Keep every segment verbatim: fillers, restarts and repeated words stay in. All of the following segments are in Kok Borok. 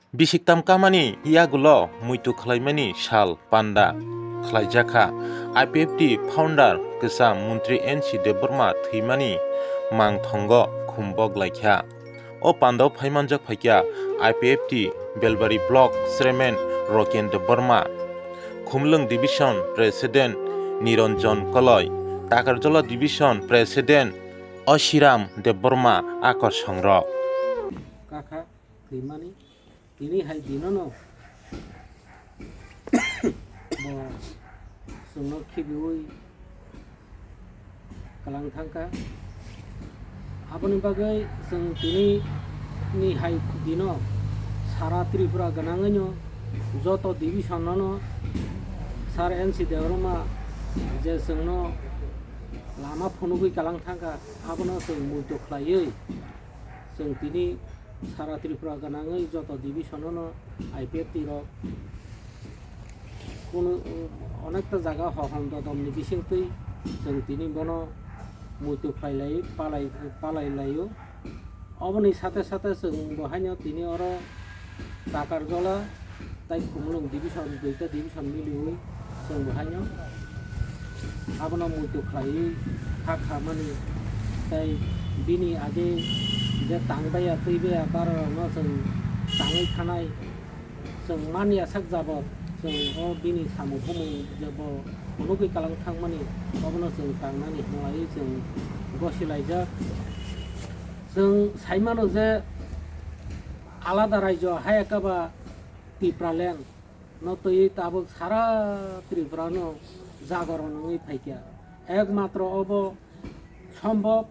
Bisiktam kamani yagulo muitu khlaimani sal panda khlaijakha. I P F T founder kwcham montri N C Debbarma thwimani mang thongo khumbok laikha. O pandao phaimanjak phaikha I P F T Belbari Block Chairman Roken Debbarma, Khumlwng Division President Niranjan Koloi, Takarjala Division President Osiram Debbarma akorsongrok. Kakha thwimani tini hai dinono bo chwngno khibiui kwlang thangkha. Aboni bagwi chwng tini ni hai dino sara Tripura gwnangwino joto division no Sir N C Debbarma je chwngno lama phunugwi kwlang thangkha, abono chwng muitu khlaiwi chwng tini sara Tripura gwnangwi joto division-o no I P F T rok kunu, onekta jaga hohom dodom ni bisingtwi chwng tini bono muitu khlai lai, palai, palai laio. Oboni sate sate chwng bo haino tini oro Takarjala tai Khumulwng division, duita division miliui chwng bo haino abono muitu khlaiwi kha khamani, tai bini age je tangbaiya twibaiya barorokno chwng tangwi khanai, chwng manya sak jabot chwng o bini samung bumung je bo phunugwi kwlang thangmani, obono chwng tangnani hwnlaiwi chwng gosi laijak. Chwng saimano je alada raijo hai ekaba Tipraland no twiwi tabuk sara Tripura no jagoron wngwi phaikha. Ekmatro obo sombhob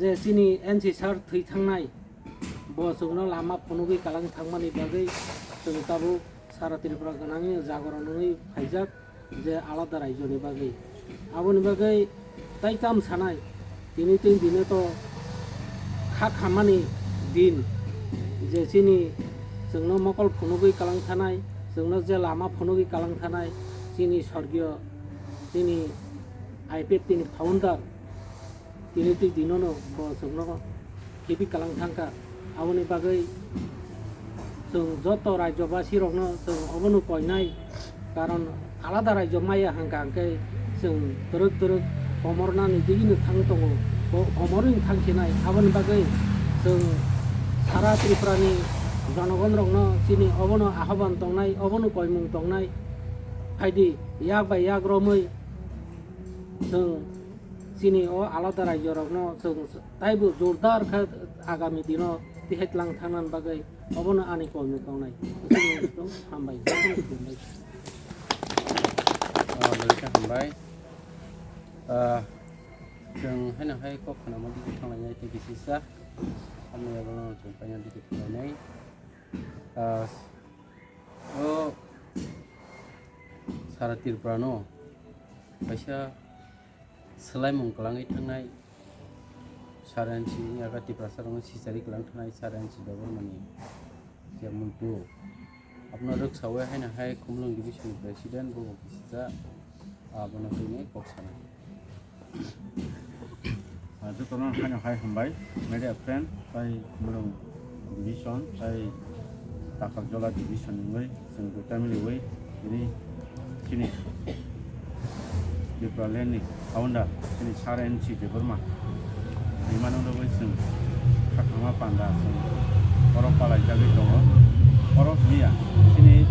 je chini N C sir thwi thangnai, bo chwngno lama phunugwi kwlang thangmani bagwi chwng tabuk sara Tripura gwnangwi jagoron wngwi phaijak. Je alada raijoni bagwi. Aboni bagwi tai kam sanai, tini tei dino to kha khamani din, je chini chwngno mokol phunugwi kwlang thanai, chwngno je lama phunugwi kwlang thanai, chini sorgiyo, chini I P F T ni founder, tini twi dinono bo chwngno khibi kwlang thangkha. Aboni bagwi chwng joto rajyobasi rokno chwng obono koinai, karon alada rajyo maya hwnkha hwnkhe chwng twrwk twrwk komornani digino thang tongo, bo komorwino thang sinai. Aboni bagwi chwng sara Tripurani jonogon rokno chini obono ahoban tongnai, obono koimung tongnai. Phaidi yak bai yak romwi chwng chini o alada rajyorokno chwng taibo jordar khe agami dino tihai tlang thangnani bagwi obono ani kolmung tongnai. Hambai, jotono hambai. Ah, belai khe hambai. Ah, chwng haino hai kok khwnama digi thanglainai tei kisisa. Hamya bono chwng paina digi thanglainai. Ah, o sara Tripura no kaisa swlaimung kwlangwi thangnai Sir N C wngya khe Tiprasa rokno sichari kwlang thangnai Sir N C Debbarmani je muntu abono rwksawi haino hai Khumulwng division ni president bobo kisijak abono tini kok sanai. Ah, jotono haino hai hambai media friend tai Khumulwng division tai Takarjala division ni wngwi chwng duita miliwi tini chini Tipraland ni founder chini Sir N C Debbarma ni mano rwgwi chwng khakhama panda chwng oro palai jagwi tongo. Oro hwnwi ya chini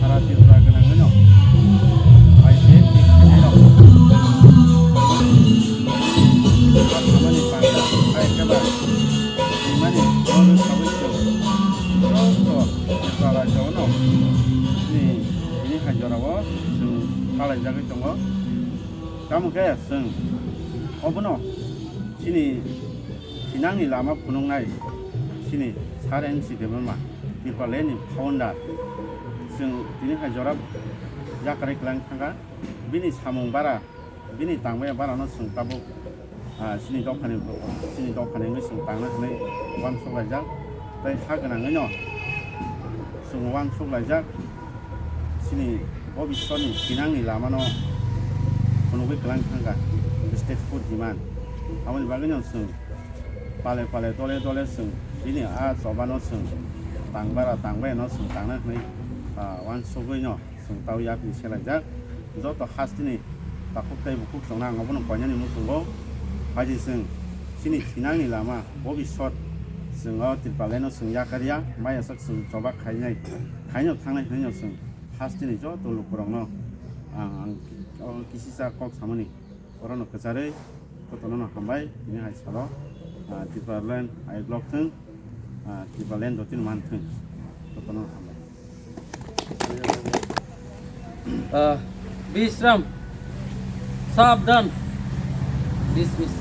sara Tripura gwnangwino I P F T ni khairok khakhama ni panda hai khe ba hwnmani oro sawi chwng joto Tripura rajyo no chini tini hai jorao chwng palai jagwi tongo. Tamo khe chwng obono chini thinangni lama phunuknai chini Sir N C Debbarma, Tipraland ni founder. Chwng tini hai jora yakarwi kwlang thangkha. Bini samung bara, bini tangmaya barano chwng tabuk, ah, chini dophani, chini dophani wngwi chwng tangna hwnwi uansuk laijak. Tei ha gwnangwino chwng uansuk laijak. Chini bobiswrni thinangni lamano phunugwi kwlang thangkha, state food demand. Aboni bagwino chwng pale pale dole dole chwng bini a chobano chwng tangbara tangbaya no chwng tangna hwnwi, ah, uansugwi no chwng tao yapri selaijak. Joto hasteni takhuk tei bukhuk chwngno ang obono koinani muchungo. Haji chwng chini thinangni lama bobisot chwng o Tripura Land no chwng yakarya, maya sak chwng choba khainai, khaino thangnai hwnwi no chwng hasteni joto lukurokno ang, ang o kisisa kok samani. Orono kwcharwi jotono no hambai, tini hai salo, ah, Tripura Land ayuk lok thung, ah, Tripura Land jotino man thung, jotono no hambai. Ah, Bishram, sabdhan, dismiss.